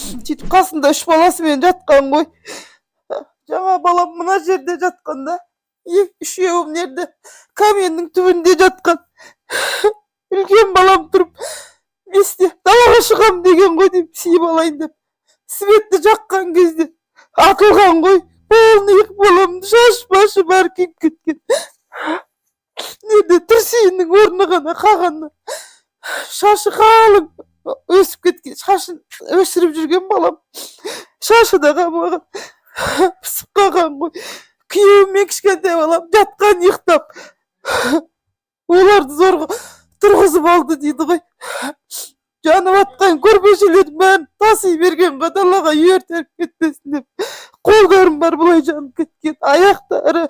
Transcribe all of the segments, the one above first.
Сөйтіп қасында үш баласымен жатқан ғой. Жаңа балам мына жерде жатқан да, үшеуі мына жерде каменнің түбінде жатқан. Үлкен балам тұрып 5-те далаға шығам деген ғой деймін, сиіп алайын деп. Светті жаққан кезде атылған ғой. Полный баламның шаш башы бәрі күйіп кеткен. Неде трусиінің орны ғана қалған. Шашы қалың өсіп кеткен, шашын өсіріп жүрген балам. Шашы да қалмаған, пісіп қалған ғой. Күйеуім мен кішкентай балам жатқан ұйықтап. Оларды зорға тұрғызып алды дейді ғой. Жанып атқан көрпешелердің бәрін таси берген ғой далаға, өртеніп кетпесін деп. Қолдарым бар былай жанып кеткен, аяқтары.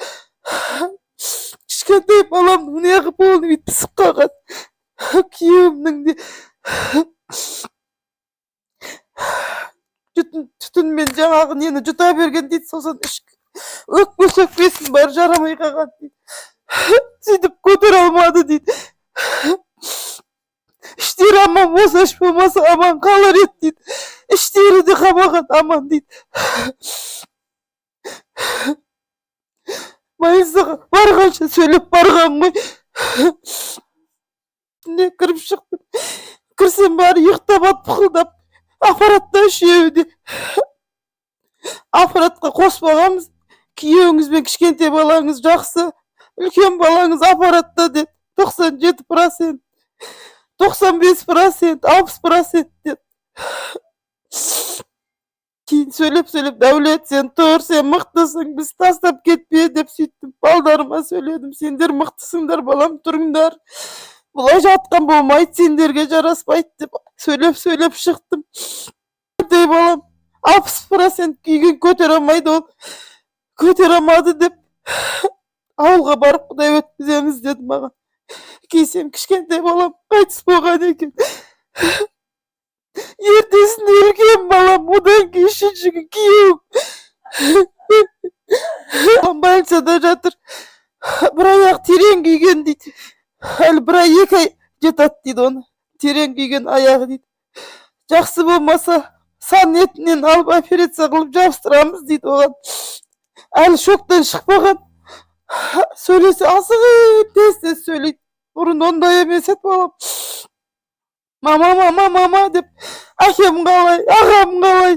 Кішкентай баламның мына полный бүйтіп пісіп қалған. Күйеуімнің де түтінмен жаңағы нені жұта берген дейді, сосын өкпе сөкпесін бәрі жарамай қалған дейді. Сөйтіп көтере алмады дейді. Іштері аман болса, іш болмаса аман қалар еді дейді. Іштері де қалмаған аман дейді. Больницаға барғанша сөйлеп барған ғой. Не кіріп шықтым. Кірсем бәрі ұйықтап алып пықылдап. Аппаратта үшеуі де. Аппаратқа қоспағанбыз. Күйеуіңіз бен кішкентай балаңыз жақсы. Үлкен балаңыз аппаратта деді. 97%, 95%, 60% деді. Кейін сөйлеп-сөйлеп, Дәулет, сен тұр, сен мықтысың, біз тастап кетпе деп сөйттім. Балдарыма сөйледім, сендер мықтысыңдар, балам, тұрыңдар. Бұлай жатқан болмайды, сендерге жараспайды деп сөйлеп-сөйлеп шықтым. Кішкентай балам 60% күйген, көтере алмайды ол. Көтере алмады деп ауылға барып құдай өткіземіз деді маған. Келсем кішкентай балам қайтыс болған екен. Ертесінде үлкен балам, одан кейін үшінші күн күйеуім. Больницада жатыр. Бір аяқ терең күйген дейді. Әлі бір ай, 2 ай жатады дейді оны. Терең күйген аяғы дейді. Жақсы болмаса сан етінен алып операция қылып жабыстырамыз дейді оған. Әлі шоктан шықпаған. Сөйлесе асығып тез-тез сөйлейді. Бұрын ондай емес еді балам. Мама, мама, мама деп, әкем қалай, ағам қалай,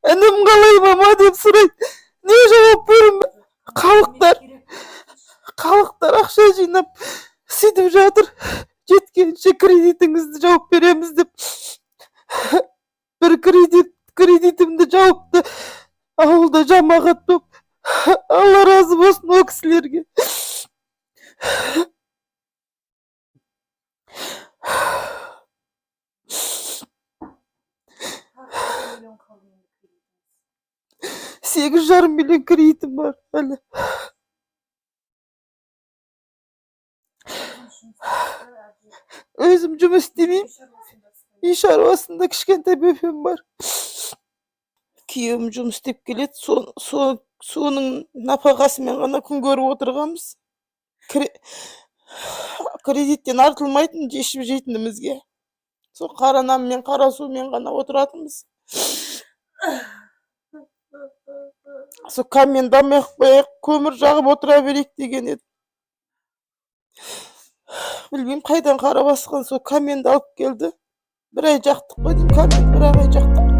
інім қалай, мама деп сұрайды. Не жауап беремін? Халықтар ақша жинап сөйтіп жатыр. Жеткенше кредитіңізді жауып береміз деп. Бір кредитімді жауыпты. Ауылда жамағат боп. Алла разы болсын ол кісілерге. Сегіз жарым миллион кредитім бар әлі. Өзім жұмыс істемеймін. Үй шаруасында кішкентай бөпем бар. Күйеуім жұмыс істеп келеді, соның нәпақасымен ғана күн көріп отырғанбыз. Кредиттен артылмайтын ішіп жейтінімізге. Сол қара нанмен, қара сумен ғана отыратынбыз. Сол каменді алмай ақ қояйық, көмір жағып отыра берейік деген еді. Білмеймін, қайдан қара басқан сол каменді алып келді. Бір ай жақтық қой деймін, каменді бір ақ ай жақтық.